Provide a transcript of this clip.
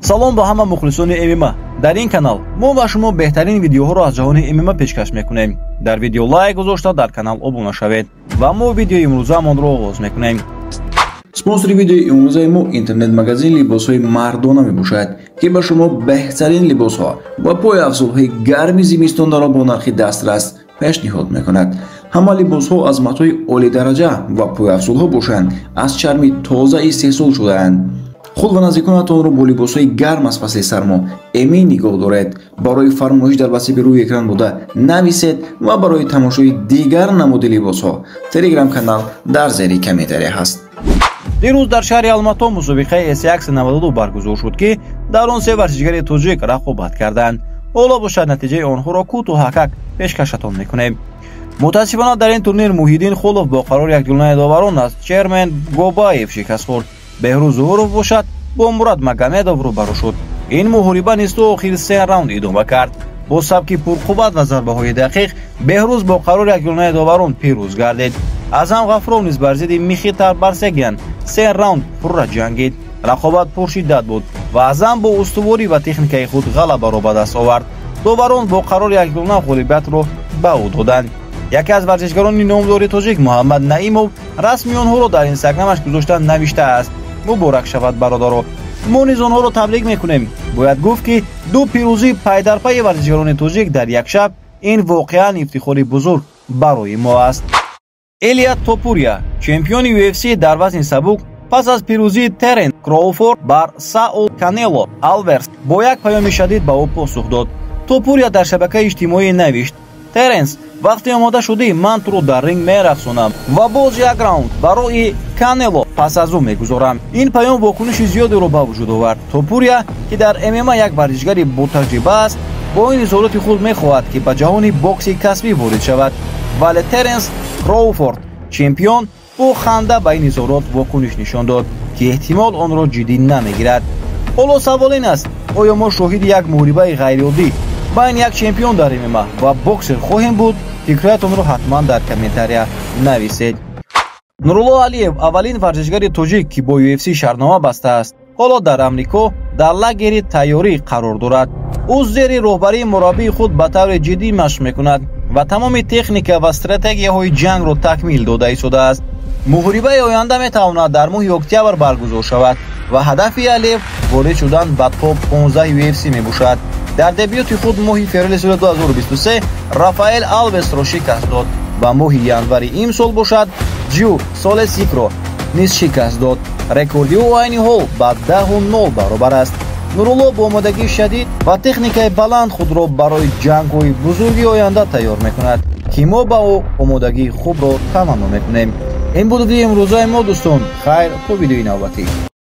Салом ба ҳама мухлисони ММА. Дар ин канал мо ба шумо беҳтарин видеоҳоро аз ҷаҳони ММА пешкаш мекунем. Дар видео лайк гузошта, дар канал обуна шавед ва мо видеои имрӯзаамонро оғоз мекунем. Спонсори видеои имрӯзаи мо интернет-магазин либосҳои мардона мебошад, ки ба шумо беҳтарин либосҳо ва пойафзолҳои гарми зимистонаро бо нархи дастрас пешниҳод мекунад. Ҳама либосҳо аз матои олидараҷа ва пойафзолҳо бошанд, аз чарми тоза истеҳсол шудаанд. Худ ва наздиконатонро бо либосҳои гарм аз фасли сармо эмин нигоҳ доред. Барои фармоиш дар васифи рӯи экран буда нависед ва барои тамошои дигар намуди либосҳо телеграм-канал дар зери комментария ҳаст. Дирӯз дар шаҳри Алмато мусобиқаи S1 92 баргузор шуд, ки дар он се варзишгари тоҷик рақобат карданд. Ҳоло бошад, натиҷаи онҳоро кӯтоҳакак пешкашатон мекунем. Мутаассифона, дар ин турнир Муҳиддин Холов бо қарори якдилонаи доварон аз Чермен Гобаев шикаст хӯрд. Беҳрӯз Зуҳуров бошад, бо Мурад Магомедов рӯбарӯ шуд. Ин муҳориба низ то охири се раунд идома кард. Бо сабки пурқувват ва зарбаҳои дақиқ Беҳрӯз бо қарори якдилонаи доварон пирӯз гардид. Аъзам Ғафуров низ бар зидди Михитар Барсегян се раунд пурра ҷангид. Рақобат пуршиддат буд ва Аъзам бо устуворӣ ва техникаи худ ғалабаро ба даст овард. Доварон бо қарори якдилона ғолибиятро ба ӯ доданд. Яке аз варзишгарони номдори тоҷик, Муҳаммад Наимов, расми онҳоро дар инстаграмаш гузошта навиштааст: «Муборак шавад, бародаро!» Мо низ онҳоро табрик мекунем. Бояд гуфт, ки ду пирӯзии пайдарпайи варзишгарони тоҷик дар як шаб — ин воқеан ифтихори бузург барои мо аст. Элия Топурия, чемпиони UFC дар вазни сабук, пас аз пирӯзии Теренс Кроуфорд бар Саул Канело Алварес бо як паёми шадид ба ӯ посух дод. Топурия дар шабакаи иҷтимоӣ навишт: «Теренс, вақте омода шудӣ, ман туро дар ринг мерақсонам ва боз як раунд барои Канело пас аз ӯ мегузорам». Ин паём вокуниши зиёдеро ба вуҷуд овард. Топурия, ки дар ММА як варзишгари ботаҷриба аст, бо ин изҳороти худ мехоҳад, ки ба ҷаҳони бокси касбӣ ворид шавад. Вале Теренс Кроуфорд, чемпион, бо ханда ба ин изҳорот вокуниш нишон дод, ки эҳтимол онро ҷиддӣ намегирад. Ҳоло савол ин аст: оё мо шоҳиди як муҳорибаи ғайриоддӣ байни як чемпион дар ММА ва боксер хоҳем буд? Фикрҳоятонро ҳатман дар комментария нависед. Нурулло Алиев, аввалин варзишгари тоҷик, ки бо UFC шартнома бастааст, ҳоло дар Амрико дар лагери тайёрӣ қарор дорад. Ӯ зери роҳбарии мураббии худ ба таври ҷиддӣ машқ мекунад ва тамоми техника ва стратегияҳои ҷангро такмил дода истодааст. Муҳорибаи оянда метавонад дар моҳи октябр баргузор шавад ва ҳадафи Алиев ворид шудан ба топ 15 UFC мебошад. Дар дебюти худ моҳи феврали соли 2023 Рафаэл Алвесро шикаст дод ва моҳи январи имсол бошад, Ҷю Солесикро низ шикаст дод. Рекорди ӯ айни ҳол ба 10-0 баробар аст. Нурулло бо омодагии шадид ва техникаи баланд худро барои ҷангҳои бузурги оянда тайёр мекунад, ки мо ба ӯ омодагии хубро таманно мекунем. Ин буд видеои имрӯзаи мо, дӯстон. Хайр, то видеои навбатӣ.